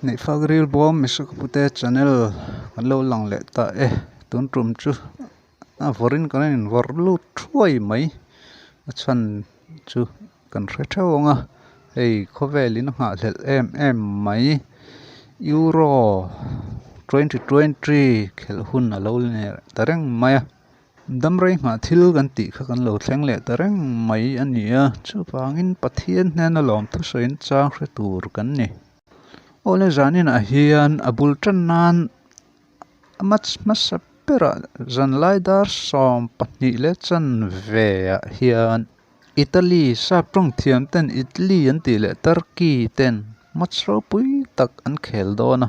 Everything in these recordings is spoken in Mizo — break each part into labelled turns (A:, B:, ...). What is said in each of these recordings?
A: Neihfak ril bawm Misuakapute channel kan lo lang leh ta e tun tum chu a vawrin kan invawrh lut thuai mai a chhan chu kan hre theuh ang a hei khawvelin a nghahhlelh em em mai euro 2020 khelh hun a lo leh ta reng mai a. Damrei nghah thil kan tih kha kan lo thleng leh ta reng mai a ni a, chuvangin Pathian hnena lawm thusawiin chang hre tur kan ni. Awle zaninah hian a bul tan nan a match hmasa berah zanlai dar 12 leh chanve ah hian Italy sap tawng thiam ten Italy an tih leh Turkey ten match ropui tak an khel dawn a.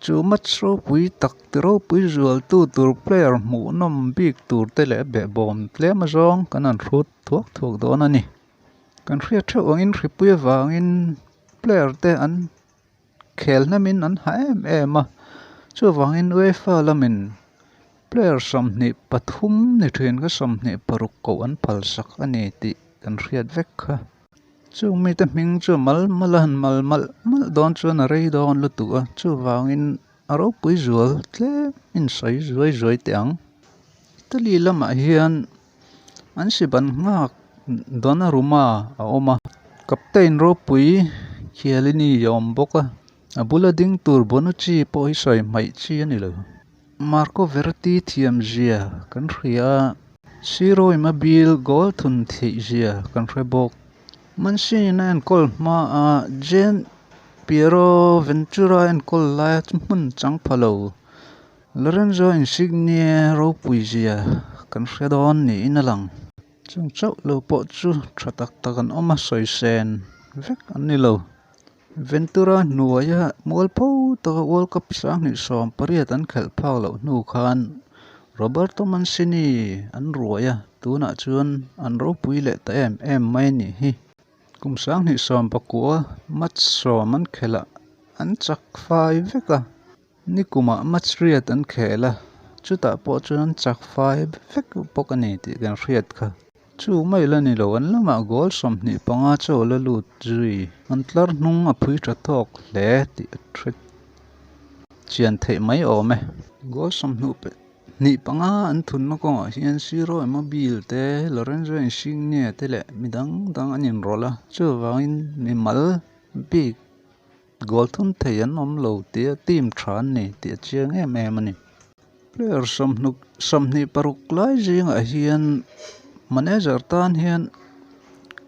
A: Chu match ropui tak ti ropui zualtu tur player hmuhnawm bik tur te leh behbawm tlem azawng kan han hrut thuak thuak dawn a ni. Kan hriat theuh angin hripui avangin player te an khel hnemin an ha em em a, chuvangin UEFA lamin player 23 ni thin kha 26 koh an phalsak a ni tih kan hriat vek kha. Chung mite hming chu mal mal a han mal malh malh dawn chuan a rei dawn lutuk a, chuvangin a ropui zual tlem in sawi zuai zuai teh ang. Italy lamah hian an siban nghak Donnarumma a awm a, captain ropui Chiellini a awm bawk a, a bula ding tur Bonucci pawh hi sawi hmaih chi a ni lo. Marco Verratti thiam zia kan hria a. Ciro Immobile goal thun theih zia kan hre bawk. Mancini-in a enkawl hmaa Gian Piero Ventura enkawl laia hmun chang pha lo Lorenzo Insigne ropui zia kan hre dawn niin a lang. Chung chauh lo pawh chu tha tak tak an awm a, sawi sen vek an ni lo. Ventura hnuaia mualpho taka World Cup 2018 an khelh phak loh hnu khan Roberto Mancini an ruai a, tunah chuan an ropui leh ta em em mai a nih hi. Kum 2019 match 10 an khelh ah an chak fai vek a, nikumah match riat an khel a, chutah pawh chuan an chak fai vek bawk a ni tih kan hriat kha. Chu mai la ni lo, an lamah goal 25 chaw la lut zui. An tlar hnung a phui tha tawk hle tih a hre chian theih mai awm e. Goal 25 an thunna kawngah hian Ciro Immobile te, Lorenzo Insigne te leh mi dang dang an inrawlh a, chuvangin mimal bik goal thun thei an awm lo tia team tha an ni tih a chiang em em a ni. Player 26 lai zingah hian manager tan hian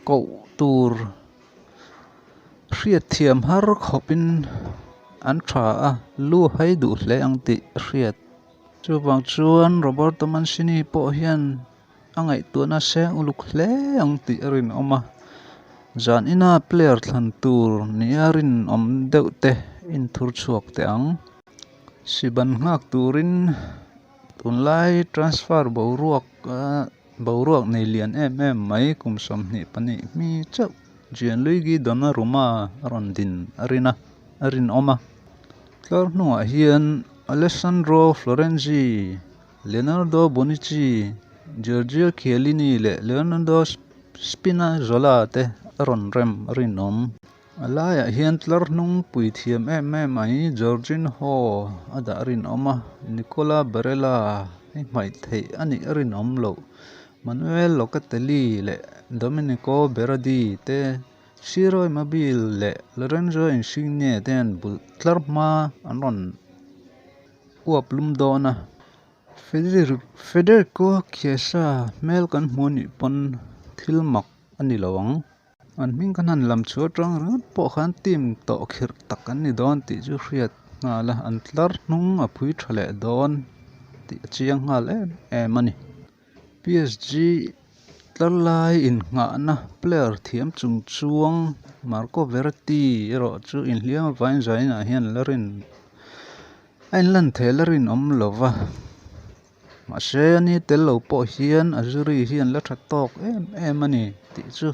A: koh tur hriat thiam har khawpin an tha a, lu hai duh hle ang tih a hriat. Chuvang chuan Roberto Mancini pawh hian a ngaihtuahna seng uluk hle ang tih a rinawm a, zan ina player thlan tur nia rinawm deuh te inthur chhuak teh ang. Siban nghak turin tunlai transfer boruak boruak nei lian em em mai kum 22 hmi chauh Gianluigi Donnarumma a rawn din a rin a a rinawm a. Tlar hnungah hian Alessandro Florenzi, Leonardo Bonucci, Giorgio Chiellini leh Leonardo Spinazzola te a rawn rem a rinawm. A laiah hian tlar hnung pui thiam em em mai Jorginho a dah rinawm a, Nicola Barella hi hmaih theih a nih a rinawm loh. Manuel Locatelli leh Domenico Berardi te, Ciro Immobile leh Lorenzo Insigne te an bul tlar hma an rawn uap lum dawn a. Federico Chiesa hmel kan hmu a nih pawn thil mak a ni lo ang. An hming kan han lam chhuah atang ringawt pawh khan team tawh khirh tak an ni dawn tih chu hriat nghal a, an tlar hnung a phui tha leh dawn tih a chiang nghal em em a ni. PSG tlar lai innghahna player thiam chung chuang Marco Verratti erawh chu inhliam avangin zainah hian la rin a inlan thei la rinawm lova. Mahse a ni tel lo pawh hian Azzurri hi an la tha tawk em em a ni tih chu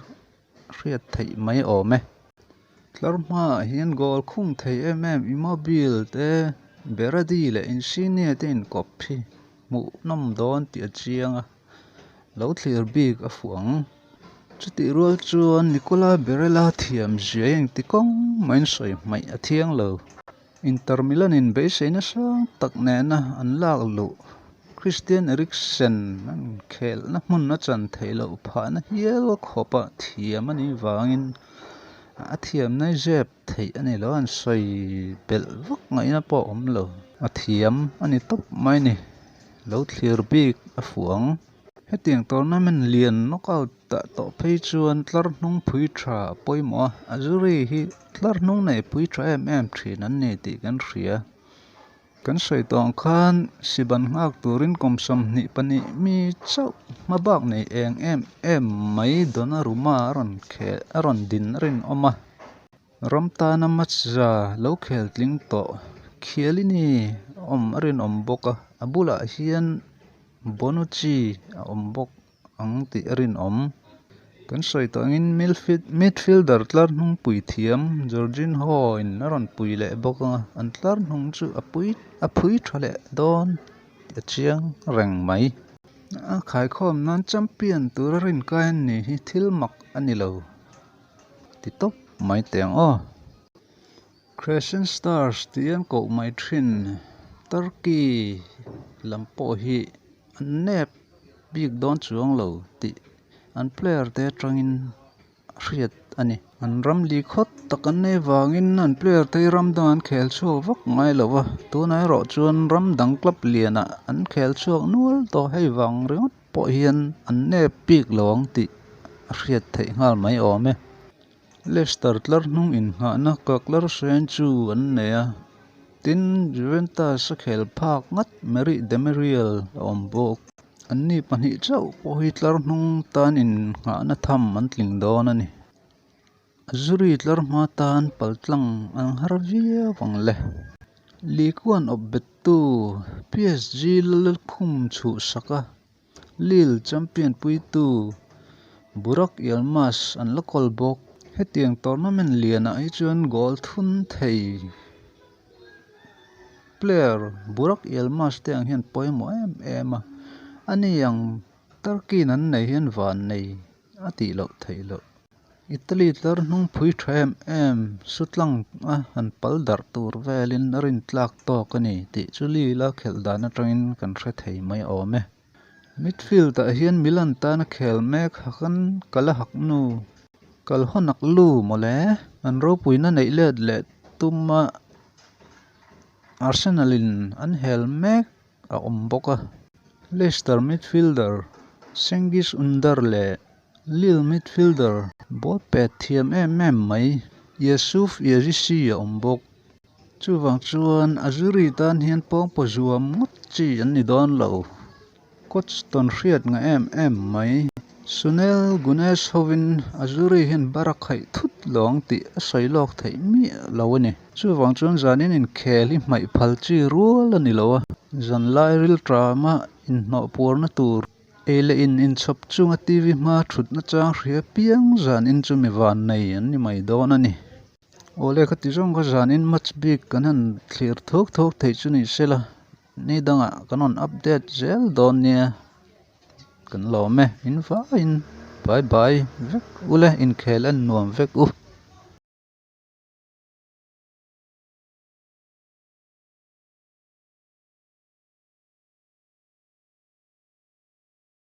A: hriat theih mai awm e. Tlar hmaah hian goal khung thei em em Immobile te, Berardi leh Insigne te inkawp hi hmuhnawm dawn tih a chiang a. Lo thlir bik a fuh ang. Chutih rual chuan Nicola Barella thiam zia engti kawng mahin sawi hmaih a thiang lo. Inter Milan in beiseina sang tak nena an lak luh Christian Eriksen an khelhna hmun a chan theih loh phahna hial khawpa thiam a nih vangin a thiamna hi zep theih a ni lo a, an sawi belh vak ngaihna pawh a awm lo. A thiam a ni tawp mai a ni. Lo thlir bik a fuh ang. Hetiang tournament lian knockout ah tawh phei chuan tlar hnung phui tha a pawimawh a, Azzurri hi tlar hnung nei pui tha em em thin an ni tih kan hria. Kan sawi tawh ang khan Siban nghak turin kum 22 mi chauh hma bak nei eng em em mai Donnarumma a rawn khel a rawn din a rinawm a. Ram tana match za lo khel tling tawh Chiellini awm a rinawm bawk a, a bulah hian Bonucci a awm bawk ang tih a rinawm. Kan sawi tawh angin midfielder tlar hnung pui thiam Jorginho in a rawn pui leh bawk ang a, an tlar hnung chu a pui a phui tha leh dawn tih a chiang reng mai. A khaikhawm nan champion tura rinkai an ni hi thil mak a ni lo ti tawp mai teh ang aw. Crescent Stars tih an koh mai thin Turkey lam pawh hi an nep bik dawn chuang lo tih an player te atangin a hriat a ni. An ram li khawt tak an nei vangin an player te hi ram dang an khel chhuak vak ngai lo va, tunah erawh chuan ram dang club lianah an khel chhuak nual tawh hei vang ringawt pawh hian an nep bik lo ang tih a hriat theih nghal mai awm e. Leicester tlar hnung inngahna Kagler Hrain chu an nei a, tin Juventus a khel phak ngat Merih Demiral a awm bawk. Anni pahnih chauh pawh hi tlar hnung tan innghahna tham an tling dawn a ni. Azzurri tlar hma tan paltlang an har viau ang le. Likuan awp bettu PSG Lalkhum chhuhsak a. Lille champion puitu Burak Yilmaz an la kawl bawk. Hetiang tournament lianah hi chuan goal thun thei player Burak Yilmaz te ang hian pawimawh em em a, ani ang Turkey-in an nei hian van nei a tih loh theih loh. Italy tlar hnung phui tha em em sutlang a han pal darh tur velin a rintlak tawk a ni tih chu Lille a khelh dan atangin kan hre thei mai awm e. Midfield ah hian Milan tana khel mek Hakan Kalahaknu Kalhonaklu mawle an ropuina neih let leh tuma Arsenal in an hel mek a awm bawk a. Leicester midfielder Cengiz Under leh Lille midfielder ball pet thiam em em mai Yusuf Yazıcı a awm bawk. Chuvang chuan Azzurri tan hian pawngpaw zuam ngawt chi an ni dawn lo. Coach tawn hriat nga em em mai. Sunil Gunesh hovin Azzurri hian bar a khaih thut lo ang tih a sawi lawk theih miah lo a ni. Chuvang chuan zanin inkhel hi hmaih phal chi rual a ni lo a, zanlai rilṭama inhnawh puarna tur ei leh in inchhawp chunga TV hma thutna chang hria piang zanin chu mi van nei an ni mai dawn a ni. Awle ka ti zawng ka zanin match bik kan han thlir thuk thuk theih chu ni sela ni dangah kan rawn update zel dawn nia kan lawm e in vaiin bye bye vek ule inkhel en nuam vek u.